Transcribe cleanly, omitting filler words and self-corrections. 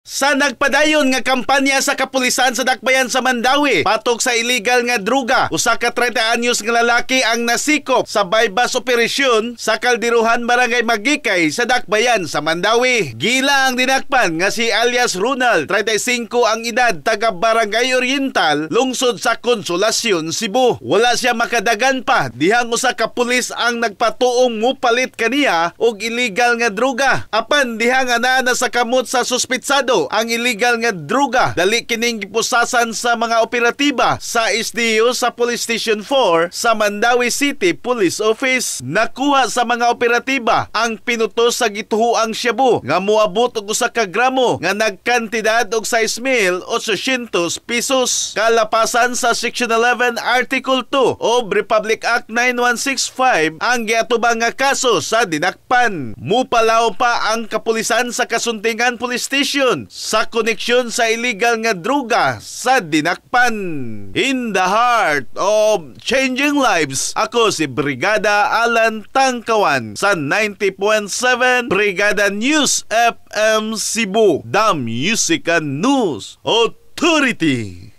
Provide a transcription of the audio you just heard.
Sa nagpadayon nga kampanya sa kapulisan sa Dakbayan sa Mandaue batok sa illegal nga druga, usa ka 30 anyos nga lalaki ang nasikop sa buy-bust operasyon sa Kaldiruhan, Barangay Magikay sa Dakbayan sa Mandaue. Gila ang dinakpan nga si alias Ronald, 35 ang edad, taga Barangay Oriental, lungsod sa Consolacion, Cebu. Wala siya makadagan pa dihang usa ka pulis ang nagpatuong mupalit kaniya og illegal nga druga. Apan dihang anaa na sa kamot sa suspitsado ang illegal nga druga, dali kining gipusasan sa mga operatiba sa SDO sa Police Station 4 sa Mandaue City Police Office. Nakuha sa mga operatiba ang pinutos sa gituhoang shabu nga moabot og 1 ka gramo nga nagkantidad og 6,800 pesos. Kalapasan sa Section 11 Article 2 of Republic Act 9165 ang giatubang nga kaso sa dinakpan. Mupalaw pa ang kapulisan sa Casuntingan Police Station sa koneksyon sa illegal nga druga sa dinakpan. In the heart of changing lives, ako si Brigada Alan Tangkawan sa 90.7 Brigada News FM Cebu, The Music and News Authority.